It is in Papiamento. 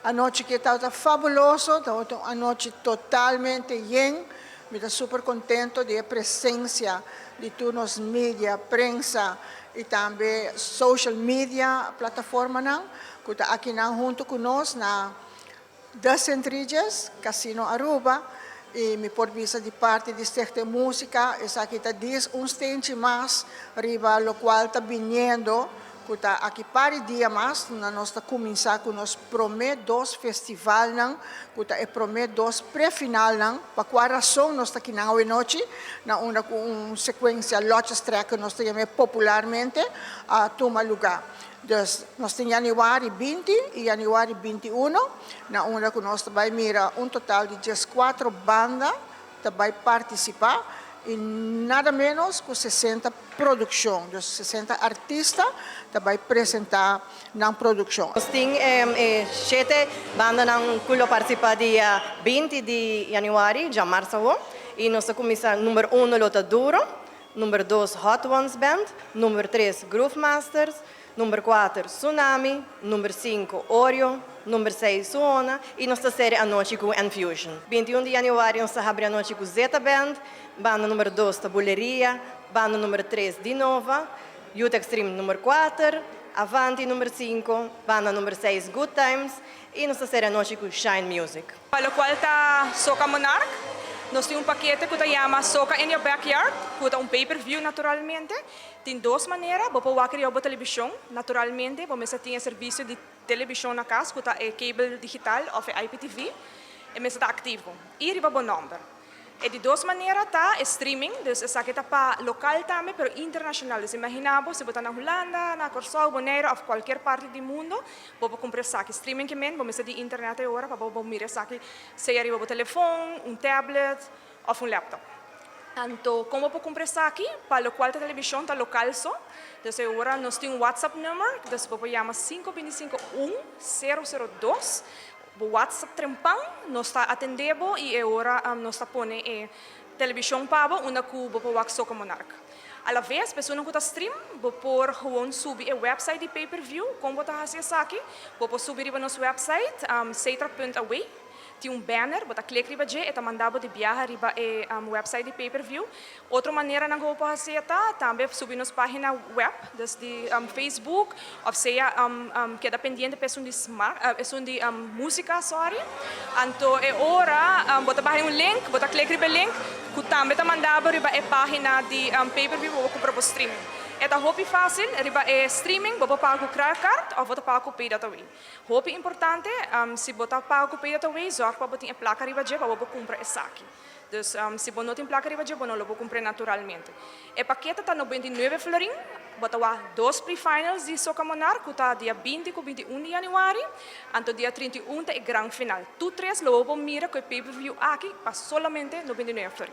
Anochi ku tabata fabuloso, tabata un anochi totalmente yen. Mi ta super kontentu di presensia di tur nos media, prensa i tambe social media plataformanan, ku ta aki nan huntu ku nos na The St. Regis, Casino Aruba, i mi por bisa di parti di Stichting Musica, esaki ta djis un steentje mas riba lokual ta biniendo, ku ta aki par di dia mas, na nos ta kuminsá ku nos promé dos festivalnan, ku ta e promé dos pre-finalnan, pa kua rason nos ta aki na anochi, na unda ku un sekuensia lotjestrekken nos ta yama popularmente, a tuma lugá. Dus nos tin yanüari 20 i yanüari 21, na unda ku nos bai mira un total di 14 banda ta bai partisipá i nada menos ku 60 produkshon, dus 60 artista ta bai presentá nan produkshon. Nos tin shete bandanan ku lo partisipá dia 20 di yanüari, djamars, i nos kuminsá number 1 lo ta Duro, number 2 Hot Ones Band, number 3 Groove Masters, number 4 Tsunami, number 5 Oreo, number 6 Suona i nos ta sera anochi ku Infusion. 21 di yanüari nos ta habri anochi ku Zeta Band, banda number 2 ta Buleria, banda number 3 Dinova, Youth Extreme number 4, Avanti number 5, banda number 6 Good Times i nos ta sera anochi ku Shine Music. Pa lokual ta Soca Monarch, nos tin un pakete ku ta yama Soca in Your Backyard, ku ta un pay-per-view naturalmente. Tin dos manera, bo por wak riba televishon, naturalmente, bo mester tin servisio di televishon na kas, ku ta cable digital òf IPTV, e mester ta aktivo. I riba bo nòmber. E di dos manera ta streaming, dus esaki ta pa lokal tambe, pero internashonal. Dus imaginá bo, si bo ta na Hulanda, na Kòrsou, Boneiru òf kualke parti di mundu, bo por kumpra esaki streaming ke men, bo mester di internet awor, pa bo mira esaki, sea riba bo telefòn, un tablet òf un laptop. Anto, kon bo por kumpra esaki? Pa lokual ta televishon ta lokal so. Dus awor nos tin un WhatsApp number, dus bo por yama 525 1002. Bo WhatsApp trempan, nos ta atendé bo i awor nos ta pone e televishon pa bo, unda ku bo por wak Soca Monarch. A la vez, persona ku ta stream, bo por gewoon subi e website di pay-per-view, kon bo ta hasi esaki, bo por subi riba nos website, cetra.away, tin un banner, bo ta klek riba dje, e ta manda bo di biaha riba e website di pay-per-view. Otro maneranan ku bo por hasi ta, tambe subi nos página web, dus di Facebook, òf sea keda pendiente pa esun di smart, esun di músika, sorry. Anto e ora, bo ta baha un link, bo ta klek riba e link, ku tambe ta manda bo riba e página di pay-per-view, bo kumpra bo streaming. E ta hopi fásil, riba e streaming, bo por paga ku credit card òf bo ta paga ku Pay.away. Hopi importante, si bo ta paga ku Pay.away, zorg pa bo tin e plaka riba dje, pa bo kumpra esaki. Dus si bo no tin plaka riba dje, bo no lo por kumpra naturalmente. E pakete ta 99 florin, bo ta wak dos pre-finals di Soca Monarch, ku ta dia 20 ku 21 di yanüari, anto dia 31 ta e gran final. Tur tres lo bo mira ku e pay-per-view aki pa solamente 99 florin.